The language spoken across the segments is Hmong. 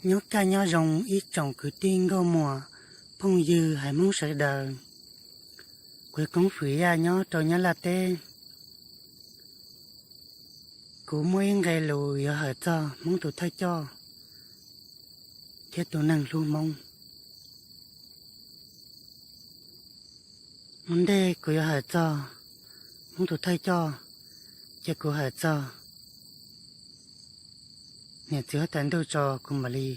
Nyob kaj nyob zoo ib tsoom kwv tij nkauj muam phooj ywg haiv Hmoob sawv daws. Kuv yog Koob Fwm Yaj nyob rau Nyab Laj teb. Kuv muaj ib nqe lus yuav hawm txog Hmoob tus thawj coj thiab tus neeg hlub Hmoob. Ua ntej kuv yuav hawm txog Hmoob tus thawj coj, ces kuv hawm txog niam txiv huab tais ntuj tso, kuv mam li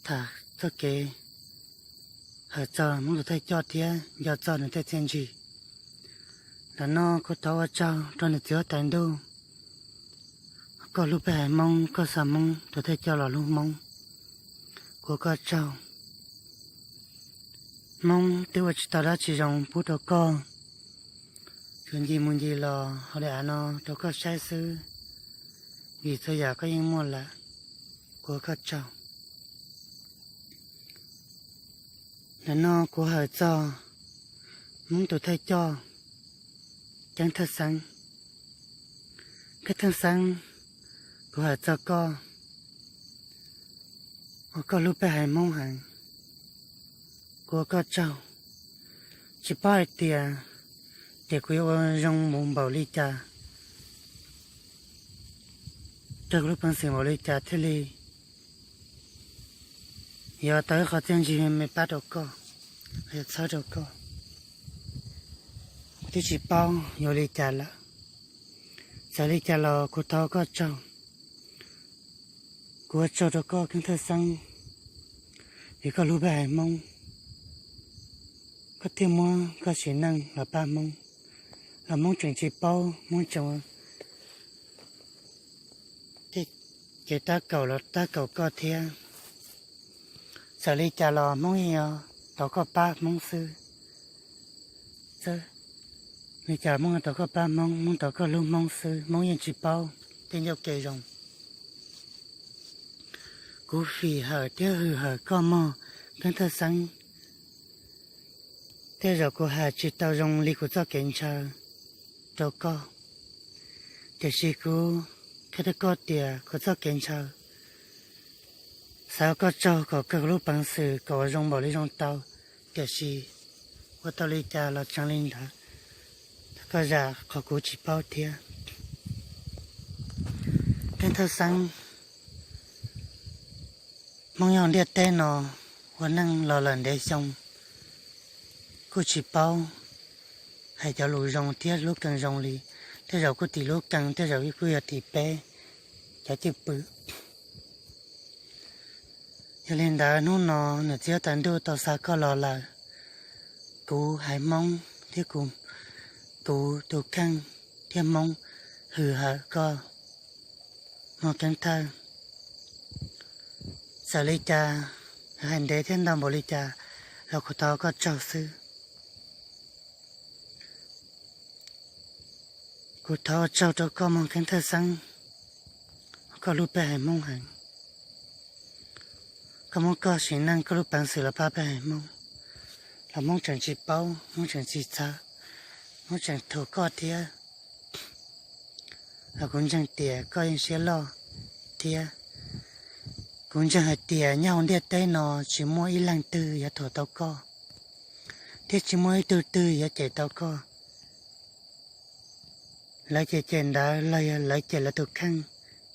tham txoj kev hawm txog Hmoob tus thawj coj thiab nco txog nws tej txiaj ntsig. Ntawm no kuv thov ua tsaug rau niam txiv huab tais ntuj, koj hlub peb haiv Hmoob, koj xa Hmoob tus thawj coj los hlub Hmoob. Kuv ua koj tsaug. Hmoob twb ua tsis tau dab tsi zoo pub rau koj, tsuas ncig mus ncig los hauv daim av no rau koj saib xwb, vim txhua yam koj yeej muaj lawm. Kuv ua koj tsaug. Ntawm no kuv hawm txog Hmoob tus thawj coj, Keeb Thawj Xeeb. Keeb Thawj Xeeb, kuv hawm txog koj, uas koj hlub peb haiv Hmoob heev. Kuv ua koj tsaug. Tsis paub hais tias, tias kuv yuav ua zoo mus npaum li cas, rau kuv lub peev xwm npaum li cas thiaj li yuav tau ib qho txiaj ntsig me me pab rau koj, yuav txhawb rau koj. Kuv twb tsis paub yuav li cas lawm. Txawm li cas los kuv thov koj tsaug. Kuv ua tsaug rau koj Keeb Thawj Xeeb, vim koj hlub peb haiv Hmoob, koj thiaj muab koj sim neej los pab Hmoob, los Hmoob tseem tsis paub, Hmoob tseem ua tej kev tab kaum los tab kaum koj thiab. Txawm li cas los Hmoob yeej yuav tau koj pab Hmoob xwb. Txawm li cas Hmoob yuav tau koj pab Hmoob, Hmoob tau koj hlub Hmoob xwb, Hmoob yeej tsis paub tej ncauj ke zoo. Kuv fim hawm thiab hwm hawm koj mog Keeb Thawj Xeeb. Tej zaum kuv hais tsis tau zoo li kuv txoj kev ntshaw rau koj, tiam sis kuv qhia rau koj tias kuv txoj kev ntshaw xav ua koj tsaug kom kawg kuv lub peev xwm kom ua zoo npaum li zoo tau, tiam sis ua tau li cas los tseem li ntawd. Thov koj zam qhov kuv tsis paub thiab. Keeb Thawj Xeeb, Hmoob nyob ntiaj teb no ua neej los lawm ntev xyoo, kuj tsis paub hais cov lus zoo thiab lub keej zoo li. Tej zaum kuj tim lub keej, tej zaum kuj yog tim peb cov cwj pwm. Yog li ntawd hnub no niam txiv huab tais ntuj tau xa koj los lawm. Kuv haiv Hmoob thiab kuv, kuv tus kheej thiab Hmoob hwm hawm koj mog Keeb Thawj. Txawm li cas, hais ntev thiab ntau npaum li cas los kuv thov koj tsaug xwb. Kuv thov ua tsaug rau koj mog Keeb Thawj Xeeb, koj hlub peb haiv Hmoob heev. Koj muab koj sim neej koj lub peev xwm los pab peb haiv Hmoob, los Hmoob tseem tsis paub, Hmoob tseem tsis txhawj, Hmoob tseem thuam koj thiab. Los kuv ntseeg tias koj yeej siab loj thiab. Kuv ntseeg hais tias nyob hauv ntiaj teb no tsis muaj ib leej twg yuav thuam tau koj, thiab tsis muaj ib tug twg yuav cem tau koj. Lawv cem cem ntawd los yog lawv cem lawv tus kheej,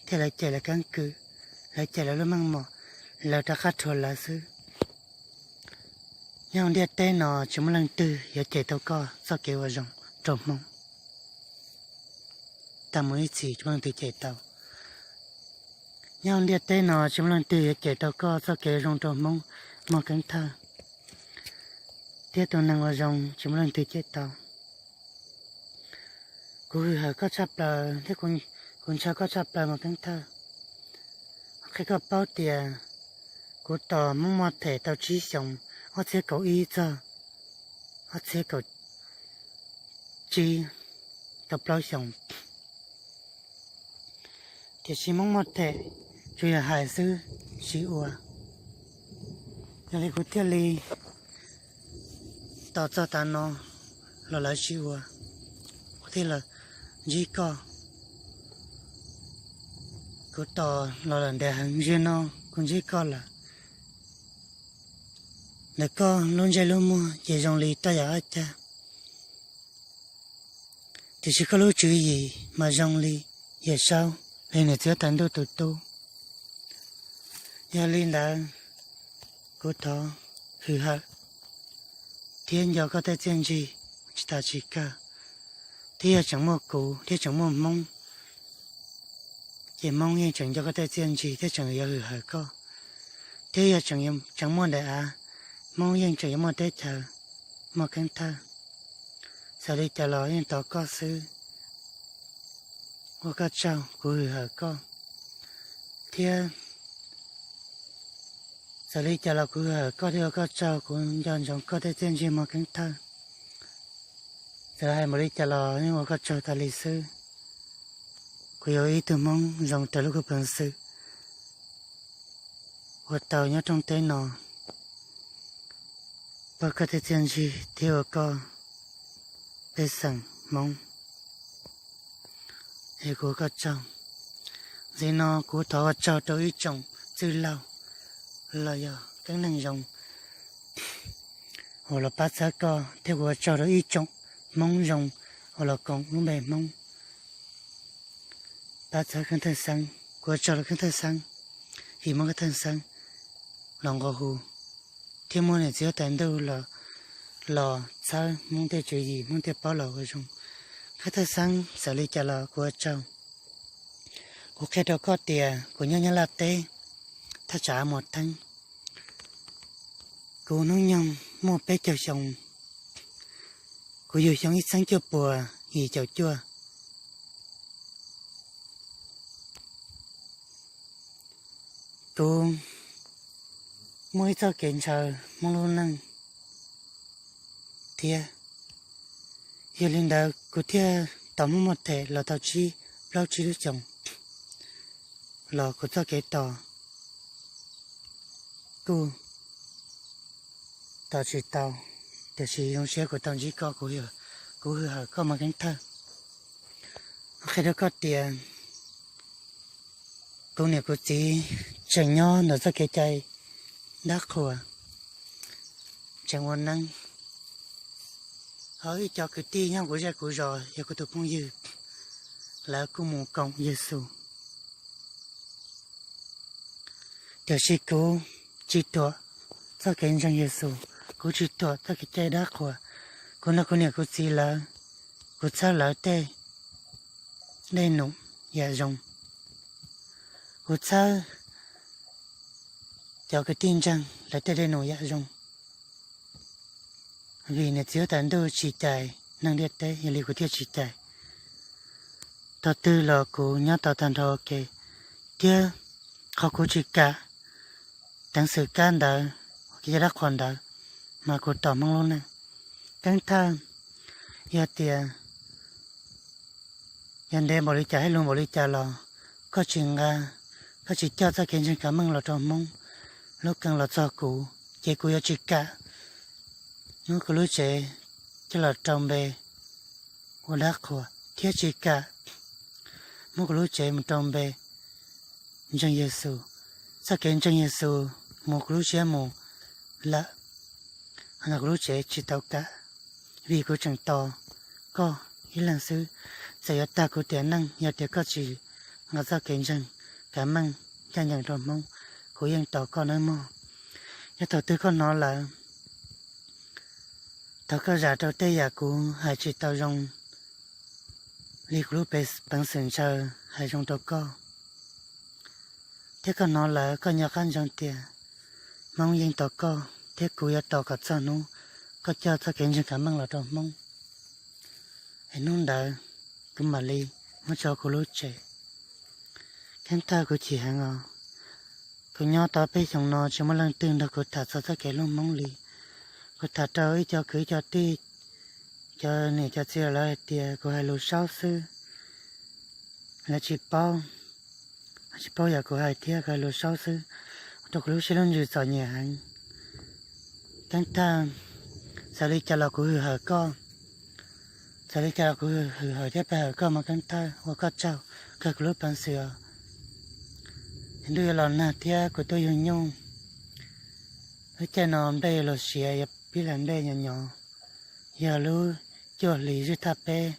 thiab lawv cem lawv keeb kwm, lawv cem lawv lub meej mom, lawv rov qab rhuav lawv xwb. Nyob hauv ntiaj teb no tsis muaj leej twg yuav cem tau koj txoj kev ua zoo rau Hmoob. Tag mus ib txhis tsis muaj leej twg cem tau. Nyob hauv ntiaj teb no tsis muaj leej twg yuav cem tau koj txoj kev ua zoo rau Hmoob mog Keeb Thawj, thiab tus neeg ua zoo tsis muaj leej twg cem tau. Kuv hwm hawm koj tshaj plaws thiab kuv ntshaw koj tshaj plaws mog Keeb Thawj. Qhia koj paub tias kuv tos Hmoob Moj Them tau tsib xyoos, ob txhiab kaum ib txog ob txhiab kaum tsib, tau plaub xyoos. Tiam sis Hmoob Moj Them tsuas yog hais xwb tsis ua. Yog li kuv thiaj li tos txog tav no los lawv tsis ua, kuv thiaj los ntsib koj. Kuv tos los lawm ntev heev, ziag no kuv ntsib koj lawm. Ntawm koj lub ntsej lub muag ces zoo li toj yam ob cag, tiam sis koj lub tswv yim mas zoo li Yawm Saub, li niam txiv huab tais ntuj tus tub. Yog li ntawd, kuv thov hwm hawm thiab nco koj tej txiaj ntsig tsis tas tsis kawg, thiab yog tseem muaj kuv thiab tseem muaj Hmoob, ces Hmoob yeej tseem nco koj tej txiaj ntsig thiab tseem yuav hwm hawm koj, thiab yog tseem muaj daim av, Hmoob yeej tseem yuav muaj teb chaws, muaj keeb thawj. Txawm li cas los yeej tos koj xwb. Ua koj tsaug, kuv hwm hawm koj, thiab txawm li cas los kuv hwm hawm koj thiab ua koj tsaug, kuv nco ntsoov koj tej txiaj ntsig muaj keeb thawj. Txawm hais npaum li cas los yeej ua koj tsaug tas li xwb. Kuv yog ib tug Hmoob zoo raws lub kuj peev xwm ua tau nyob rooj teb no, pab koj tej txiaj ntsig thiab ua koj pej xeem Hmoob, es kuv ua koj tsaug. Ntxiv no kuv thov ua tsaug rau ib tsoom txwj laug los yog keeb neeg zoo uas los pab txhawb koj, thiab kuv ua tsaug rau ib tsoom Hmoob zoo uas los koom lub npe Hmoob pab txhawb Keeb Thawj Xeeb. Kuv ua tsaug rau Keeb Thawj Xeeb, vim muaj Keeb Thawj Xeeb los nqua hu, thiab muaj niam txiv huab tais ntuj los txhawb Hmoob tej tswv yim, Hmoob thiaj paub los ua zoo. Keeb Thawj Xeeb, txawm li cas los kuv ua tsaug. Kuv qhia rau koj tias kuv nyob Nyab Laj teb, thaj tsam Muas Theeb. Kuv hnub nyoog muaj peb caug xyoo. Kuv yug xyoo ib txhiab cuaj puas yim caum cuaj. Kuv muaj ib txoj kev ntshaw Hmoob lub neej thiab, yog li ntawd kuv thiaj tos Hmoob muaj them los tau tsib, plaub tsib lub xyoos, los kuv txoj kev tos kuj tos tsis tau, tiam sis zoo siab kuv tau ntsib koj, kuv hwm hawm koj mas keeb thawj. Qhia rau koj tias kuv niam kuv txiv tseem nyob ntawm txoj kev cai dab qhuas, tseem ua neeb. Ho ib co kwv tij nyob kuv zej kuv zos yog kuv tus phooj ywg, lawv kuj mus koom Yexus. Tiam sis kuv tsis thuam txoj kev ntseeg Yexus, kuv tsis thuam txoj kev cai dab qhuas. Kuv nrog kuv niam kuv txiv lawv, kuv txhawb lawv tej dej num yam zoo. Kuv txhawb cov kwv tij ntseeg lawv tej dej num yam zoo. Vim niam txiv huab tais ntuj tsis cais neeg ntiaj teb, yog li kuv thiaj tsis cais. Thaum twg los kuv nyob tau tag nrho ua ke, thiab qhov kuv tsis kam teev xwm kab ntawd, kev cai dab qhuas ntawd, mas kuv tos Hmoob lub neej. Keeb thawj, yog tias yog ntev npaum li cas, hais lus npaum li cas los koj tsis nqa, koj tsis coj txoj kev ntseeg kav meej los rau Hmoob lub keeb los txog kuv, ces kuv yuav tsis kam muab kuv lub tsev coj los rau npe ua dab qhuas, thiab tsis kam muab kuv lub tsev mus rau npe ntseeg Yexus. Txoj kev ntseeg Yexus mus kuv lub siab mus lawm, ho no kuv lub tsev tsis tau kam, vim kuv tseem tos koj ib leeg xwb. Txawm yuav tag kuv tiam neej, yog tias koj tsis nqa txoj kev ntseeg kav meej ncaj ncees rau Hmoob, kuv yeej tos koj nawb mog. Yog thaum twg koj hnov lawm, thov koj zam rau tej yam kuv hais tsis tau zoo li kuv lub peev xwm ntshaw hais zoo rau koj. Thiab koj hnov lawm koj nco qab ntsoov tias Hmoob yeej tos koj, thiab kuv yuav tos kom txog hnub koj coj txoj kev ntseeg kav meej los rau Hmoob, es hnub ntawd kuv mam li muab tso kuv lub tsev. Keeb thawj, kuv chim heev os. Kuv nyob tau peb xyoos no tsis muaj leej twg nrog kuv tham txog txoj kev hlub Hmoob li. Kuv tham rau ib co kwv ib co tij, cov niam cov txiv lawv hais tias kuv hais lus saub xwb, lawv tsis paub, tsis paub yam kuv hais thiab, kuv hais lus saub xwb, ua rau kuv lub siab lub ntsws txom nyem heev. Keeb thawj, txawm li cas los kuv hwm hawm koj, txawm li cas los kuv hwm hawm thiab pe hawm koj mas Keeb thawj, ua koj tsaug kawg kuv lub peev xwm os. Ntuj yuav los nag thiab kuv tuaj yug nyuj. Lub caij no nplej yuav luag siav, yog pib hlais nplej nyob nyob, yog lub cuaj hlis zwj thaj peb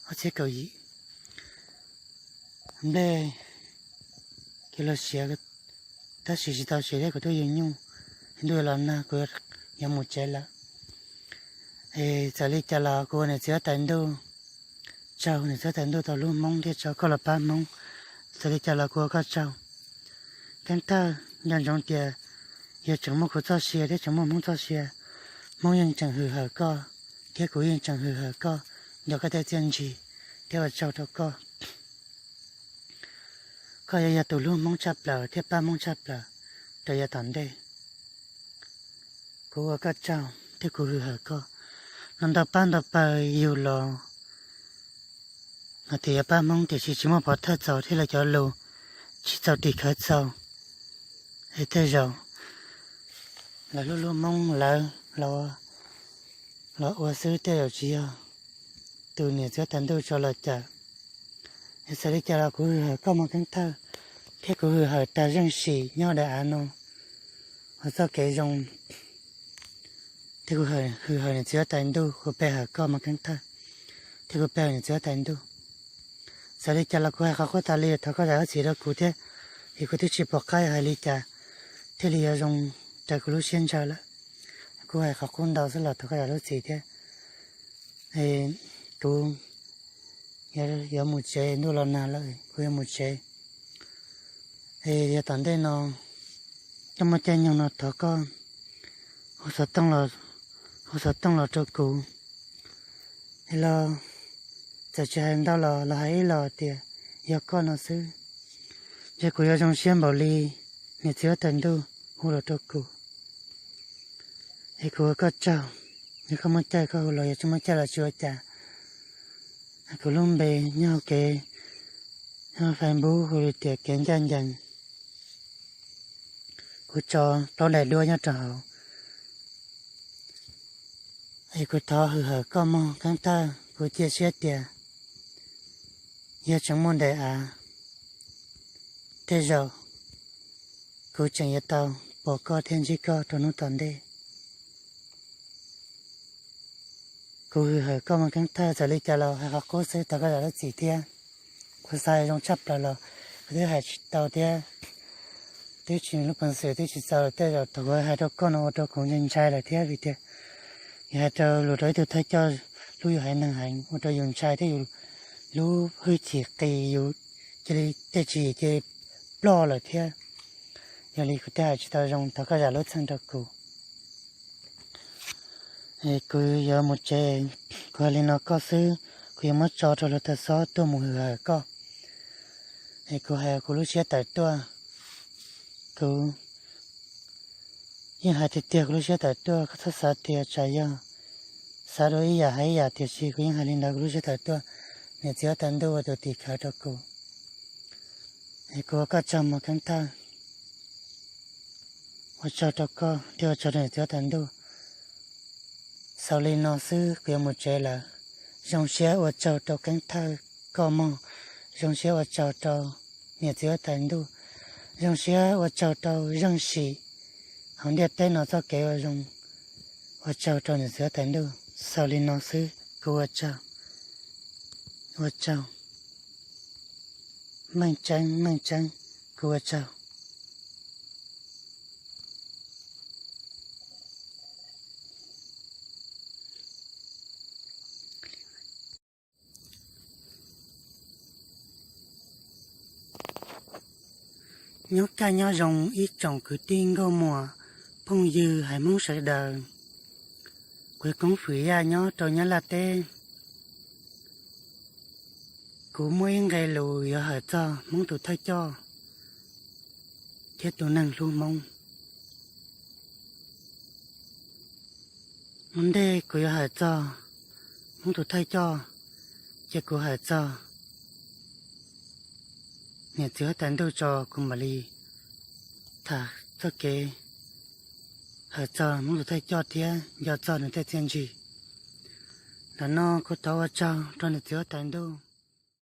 ob txhiab kaum yim. Nplej yuav luag siav, tab sis tsis tau siav thiab kuv tuaj yug nyuj. Ntuj yuav los nag kuv yuav mus tsev lawm. Es txawm li cas los kuv ua niam txiv huab tais ntuj tsaug, niam txiv huab tais ntuj tau hlub Hmoob thiab tso koj los pab Hmoob. Txawm li cas los kuv ua koj tsaug. Keeb Thawj, nco ntsoov tias yog tseem muaj kuv txoj sia thiab tseem muaj Hmoob txoj sia, Hmoob yeej tseem hwm hawm koj, thiab kuv yeej tseem hwm hawm koj, nco koj tej txiaj ntsig, thiab ua tsaug rau koj. Koj yuav yog tus hlub Hmoob tshaj plaws thiab pab Hmoob tshaj plaws rau yav tom ntej. Kuv ua koj tsaug thiab kuv hwm hawm koj. Los ntau pab ntau pawg yug los hais tias yuav pab Hmoob tiam sis tsis muaj pov thawj txaus thiab lawv cov lus tsis txaus tim khawv txaus. Es tej zaum lawv hlub hlub Hmoob lawv los ua xwb, tej zaum tsis yog tus niam txiv huab tais ntuj tso los cawm. Es txawm li cas los kuv hwm hawm koj Mos Keeb Thawj, thiab kuv hwm hawm tag Zeej Sim nyob daim av no ua txoj kev zoo, thiab kuv hwm hawm niam txiv huab tais ntuj, kuv pe hawm koj Mos Keeb Thawj, thiab kuv pe hawm niam txiv huab tais ntuj. Txawm li cas los kuv hais qhov qub tas li, thov koj zam lub txim rau kuv thiab, vim kuv twb tsis pom qab hais li cas thiaj li yuav zoo raws kuv lub siab ntshaw lawm. Kuv hais qhov qub ntau xwb los thov koj zam lub txim thiab. Kuv yuav mus tsev, ntuj los nag lawm, kuv yuav mus tsev. Es yav tom ntej no, coj muaj caij nyoog no thov koj hu xov tooj los, hu xov tooj los rau kuv. Es los txawm tsis hais ntau los los hais ib los tias yog koj no xwb, ces kuv yuav zoo siab npaum li niam txiv huab tais ntuj hu los rau kuv. Es kuv ua koj tsaug, yog koj muaj caij koj hu los, yog tsis muaj caij los tsis ua cas. Kuv lub npe nyob hauv kev, nyob Facebook hu li tias Kev Ncaj Ncees. Kuv tso plaub daim duab nyob rau hauv. Es kuv thov hwm hawm koj Mos Keeb Thawj, kuv cia siab tias yog tseem muaj daim av, tej zaum kuv tseem yuav tau pom koj thiab ntsib koj rau hnub tom ntej. Kuv hwm hawm koj Mos Keeb Thawj, txawm li cas los hais qhov qub xwb, thov koj zam lub txim thiab. Kuv xav zoo tshaj plaws los kuv twb hais tsis tau thiab, twb tsis, lub peev xwm twb tsis txaus lawm, tej zaum thaum kuv hais rau koj no ua rau kuv ntshai ntshai lawm thiab, vim tias yus hais rau lus rau ib tug thawj coj hlub yus haiv neeg heev, ua rau yus ntshai thiab yus lub hwj chim qis, yus cia li tej tswv yim cia li ploj lawm thiab. Yog li kuv thiaj hais tsis tau zoo, thov koj zam lub txim rau kuv. Es kuv yuav mus tsev, kuv hais li no koj xwb, kuv yuav muab tso rau hluav taws xob tuaj mus hwm hawm koj. Es kuv hais kuv lub siab tawm tuaj, kuv yeej hais tiag tiag kuv lub siab tawm tuaj, koj txhob xav tias tsam yog xav dua ib yam hais ib yam, tiam sis kuv yeej hais li ntawd, kuv lub siab tawm tuaj. Niam txiv huab tais ntuj ua tus tim khawv rau kuv. Es kuv ua koj tsaug Mos Keeb Thawj, ua tsaug rau koj thiab ua tsaug rau niam txiv huab tais ntuj. Xaus li no xwb kuv yuav mus tsev lawm. Zoo siab ua tsaug rau Keeb Thawj koj mog, zoo siab ua tsaug rau niam txiv huab tais ntuj, zoo siab ua tsaug rau Zeej Sim hauv ntiaj teb no txoj kev ua zoo, ua tsaug rau niam txiv huab tais ntuj. Xaus li no xwb kuv ua tsaug, ua tsaug, meej tseeb meej tseeb, kuv ua tsaug. Nyob kaj nyob zoo ib tsoom kwv tij nkauj muam phooj ywg haiv Hmoob sawv daws. Kuv yog Koob Fwm Yaj nyob rau Nyab Laj teb. Kuv muaj ib nqe lus yuav hawm txog Hmoob tus thawj coj thiab tus neeg hlub Hmoob. Ua ntej kuv yuav hawm txog Hmoob tus thawj coj, ces kuv hawm txog niam txiv huab tais ntuj tso, kuv mam li tham txoj kev hawm txog Hmoob tus thawj coj thiab nco txog nws tej txiaj ntsig. Ntawm no kuv thov ua tsaug rau niam txiv huab tais ntuj.